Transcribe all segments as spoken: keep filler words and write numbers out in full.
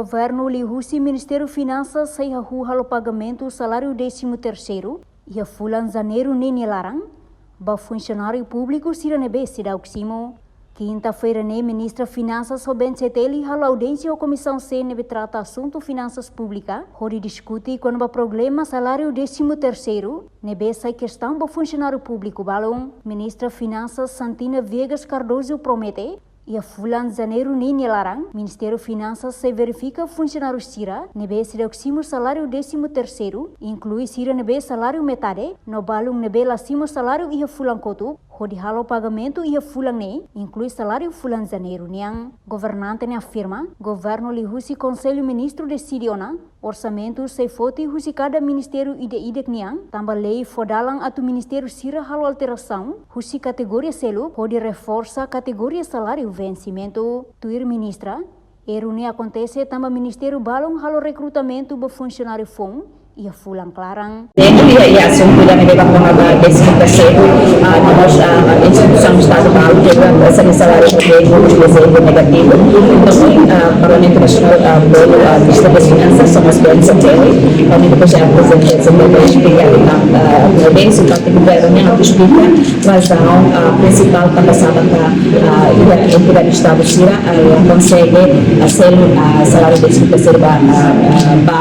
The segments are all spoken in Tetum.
Governu liuhusi Ministériu Finansas sei hahú halo pagamentu saláriu désimu terseiru iha fulan Janeiru ninia laran ba funsionáriu públiku sira ne'ebé seidauk simu. Kinta-feira ne'e, Ministra Finansas Oben Ceteli halo audiénsia ho Komisaun C ne'ebé trata asuntu finansas públika, hodi diskute kona-ba problema saláriu désimu terseiru ne'ebé sai kestaun ba funsionáriu públiku balun. Ministra Finansas Santina Viegas Cardoso promete, iha fulan Janeiru ninia laran, Ministériu Finansas sei verifika funsionáriu sira ne'ebé seidauk simu saláriu désimu terseiru, inklui sira ne'ebé saláriu metade, no balun ne'ebé la simu saláriu iha fulan kotuk, hodi halo pagamentu iha fulan ne'e, inklui saláriu fulan Janeiru nian. Governante ne'e afirma, governu liuhusi Konsellu Ministru deside ona orsamentu sei foti husi kada ministériu ida-idak nian, tanba lei fó dalan atu ministériu sira halo alterasaun husi kategoria seluk, hodi reforsa kategoria saláriu vensimentu. Tuir ministra, erru ne'e akontese tanba ministériu balun halo rekrutamentu ba funsionáriu foun iha fulan klaran. Dentro iha, iha asuntu ida ne'ebé kona-ba désimu terseiru, ah, no mós, ah, instituisaun Estadu balun, ke ba, ah, saláriu negativu, dezembru negativu. Entaun, ah, Parlamentu Nasionál, ah, bolu, ah, Ministra das Finansas, somos B N C T L, kami depois ya apresenta, se pode explicar, ah, ah, bem, se parte governu nian atu esplika razaun, ah, prinsipál tanba sá, ah, iha entidade Estadu sira, ah, la konsege, ah, selu, ah, saláriu désimu terseiru ba, ah, ah, ba,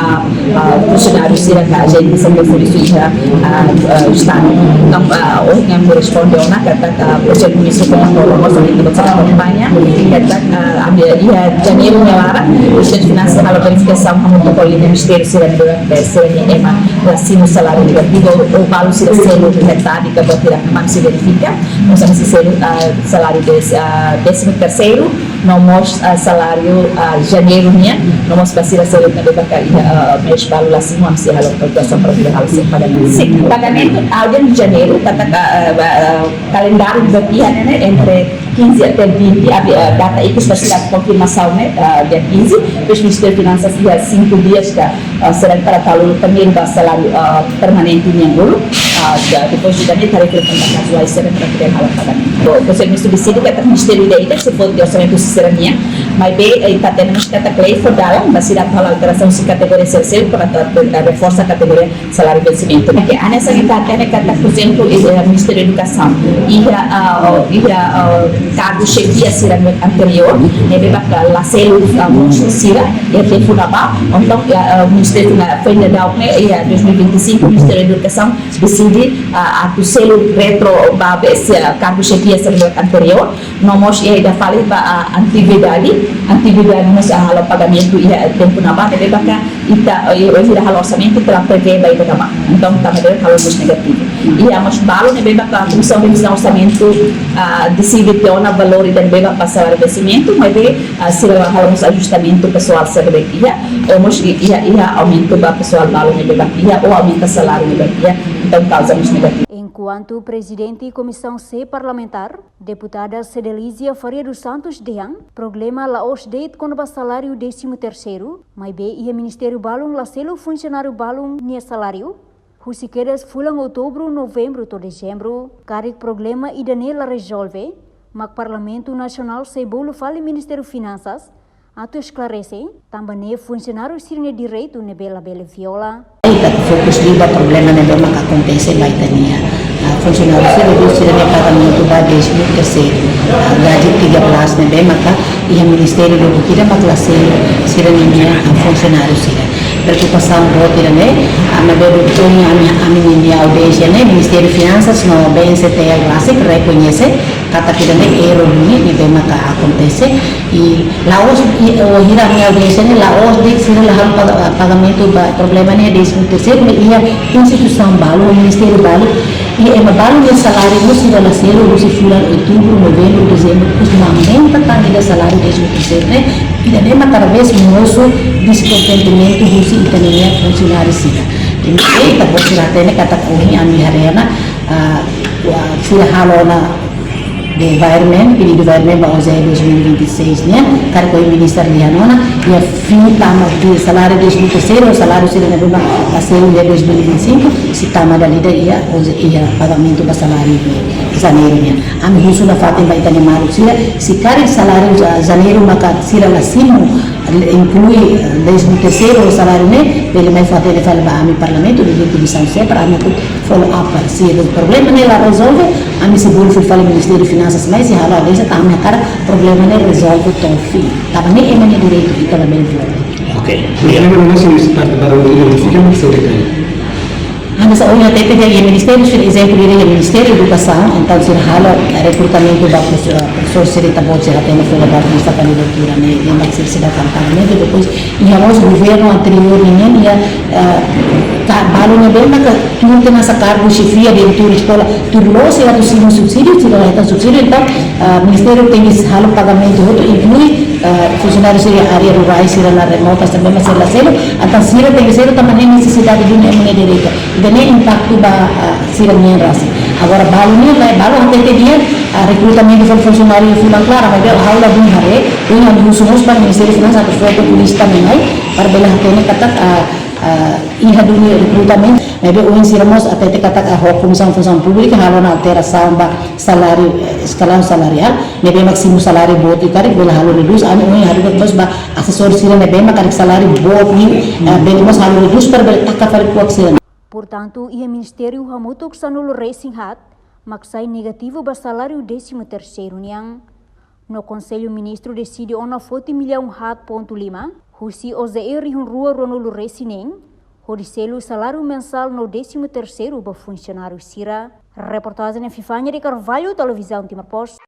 ah, funsionáriu sira ka ajente sira ne'ebé servisu iha, ah, ah, Estadu. Entaun, ah, ohin ami responde ona katak, ah, Konsellu Ministru ko'alia ho mós ami atu akompaña, katak, ah, ami iha Janeiru ninia laran, Ministériu Finansas halo verifikasaun hamutuk ho liña ministériu sira ne'ebé, sira-nia ema la simu saláriu negativu, ou balun sira selu metade ka buat ida, ami sei verifika, mós ami sei selu, ah, saláriu dés-, ah, désimu terseiru, no mós, ah, saláriu, ah, Janeiru nian, no mós ba sira seluk ne'ebé maka iha, ah, mês balu la simu, ami sei halo kalkulasaun para bele halo sira pagamentu. Sin, pagamentu audien Janeiru, katak, ah, ah, kalendáriu ba iha ne'e, entre quinze até vinte, ah, ah, data ikus ba sira konfirmasaun ne'e, ah, dia quinze, depois Ministériu Finansas iha cinco dias ka, ah, sira para talu primeiru ba saláriu, ah, permanente nian uluk, ah, da-, depois de dani tarik ke tentang kazuais sira para poder halo pagamentu. Konsellu Ministru deside katak ministériu ida-idak sei foti orsamentu sira-nian, maibé, eh, ita hatene mós katak lei fó dalan ba sira halo alterasaun husi kategoria sira seluk para atu, eh, reforsa kategoria saláriu vensimentu. Oke, hanesan ita hatene katak, por ezemplu, eh, Ministériu Edukasaun iha, ah, iha, ah, kargu xefia sira anteriór ne'ebé maka la selu, ah, mós sira iha tempu ne'ebá. Entaun, ah, ah, Ministériu na, foin daudaun ne'e, iha dois mil e vinte e cinco, Ministériu Edukasaun deside, ah, atu selu retro ba be sira kargu xefia sira anteriór. No mós iha ida fali ba, ah, antigüidade, antigüidade mós, ah, halo pagamentu iha tempu ne'ebá, ne'ebé maka ita, eh, ohin ita halo orsamentu, ita la prevee ba ida ne'ebá. Entaun, ita mós halo mós negativu. Iha mós balun ne'ebé maka Komisaun Revizaun Orsamentu, ah, deside tiha ona valór ida ne'ebé ba saláriu vensimentu, maibé, ah, sira la halo mós ajustamentu pesoál sira ne'ebé iha, ou mós i-, iha, iha aumentu ba pesoál balun ne'ebé iha, ou aumenta saláriu ne'ebé iha, entaun kauza mós negativu. Enkuantu Prezidente Komisaun C Parlamentár, Deputada Cedelizia Faria dos Santos dehan, problema la'ós de'it kona-ba saláriu désimu terseiru, maibé iha ministériu balun la selu funsionáriu balun nia saláriu husi kedas fulan Outubru, Novembru to'o Dezembru. Karik problema ida-ne'e la rezolve, mak Parlamentu Nasionál sei bolu fali Ministériu Finansas atu esklarese, tanba ne'e funsionáriu sira-nia direitu ne'ebé labele viola. Ita fokus liu ba problema ne'ebé maka akontese ba ita-nia, ah, funsionáriu sira, sira-nia pagamentu ba désimu terseiru, ah, gaji tiga belas ne'ebé maka iha ministériu lubuk ida maka la selu sira-nia, ah, funsionáriu sira. Preokupasaun boot ida-ne'e, ah, maibé doutór, ami, ami-nia audiénsia ne'e, Ministériu Finansas no B N C T L rasik rekoñese katak ida-ne'e erru ne'e, ne'ebé maka akontese. I la'ós, i, o hira ami audiénsia ne'e, la'ós de'it sira la halo paga-, pagamentu ba problema ne'e désimu terseiru, maibé iha instituisaun balun, ministériu balun, iha ema balun nia saláriu mós sira la selu husi fulan Outubru, Novembru, Dezembru, depois aumenta tan ida saláriu désimu terseiru ne'e, ida-ne'e mak talvés mosu deskontentimentu husi ita-nia funsionáriu sira. Entaun, ita-boot sira hatene katak ohin ami haree ona, ah, sira halo ona devairment, pedidu devairment ba O J dois mil e vinte e seis nian, karik ohin Ministra dehan ona, iha fim tama de saláriu dois mil e seis, saláriu sira ne'ebé la selu iha dois mil e vinte e cinco, sei tama dala ida iha, O J, iha pagamentu ba saláriu de Janeiru nian. Ami husu nafatin ba ita-nia maluk sira, se karik saláriu Ja-, Janeiru maka sira la simu, inklui, eh, désimu terseiru saláriu ne'e, bele mai fó hatene fali ba ami Parlamentu, duni komisaun sé para ami atu follow up fali. Se problema ne'e la rezolve, ami sei bolu fila fali Ministériu Finansas mai, sei halo audiénsia, tanba ami hakarak problema ne'e rezolve to'o fin. Tanba ne'e ema nia direitu, ita labele viola. Ok. Obrigadu. Problema ne'e la sei parte para o identificar, mas sei detalhe. Ami sa ohin hatete de'it iha ministériu, por ezemplu, iha Ministériu Edukasaun, entaun sira halo, eh, rekrutamentu ba profesór, eh, profesór sira, ita-boot sira hatene fila ba lista kandidatura ne'e, ne'e mak sira, sira kantara ne'e, depois iha mós governu anteriór nian, iha, eh, ka-, balu ne'ebé maka tuur tiha ona kargu xefia diretór eskola, tuir loloos sira atu simu subsídiu, sira la hetan subsídiu, entaun, eh, ministériu tenke halo pagamentu hotu, inklui, eh, funsionáriu sira área rurais, sira la remota, tanba ema sira la selu, entaun sira tenke selu, tanba ne'e nesesidade duni ema nia direitu. Ida-ne'e impaktu ba, ah, sira-nian rasik. Agora, balu nian, lae, balu hatete dehan, ah, rekrutamentu fali funsionáriu fulan klaran, maibé ha'u ladún haree, ha'u husu mós ba Ministériu Finansas atu fó lista ne'e mai, para bele hatene katak, ah, ah, iha duni rekrutamentu, maibé ohin sira mós hatete katak, ah, ho Komisaun Funsaun Públika, halo ona alterasaun ba saláriu, eh, eskalaun salariál, ne'ebé mak simu saláriu boot ida karik bele halo redús, ami ohin halo mós ba asesór sira ne'ebé mak karik saláriu boot nian, eh, bele mós halo redús para bele taka fali kuak sira. Portantu, iha ministériu hamutuk sanulu-resin-haat mak sai negativu ba saláriu désimu terseiru nian. No Konsellu Ministru deside ona foti millaun haat pontu lima, husi O J E rihun rua ruanulu-resin-neen, hodi selu saláriu mensál no désimu terseiru ba funsionáriu sira. Reportajen Epifania de Carvalho, Televizaun Timor Post.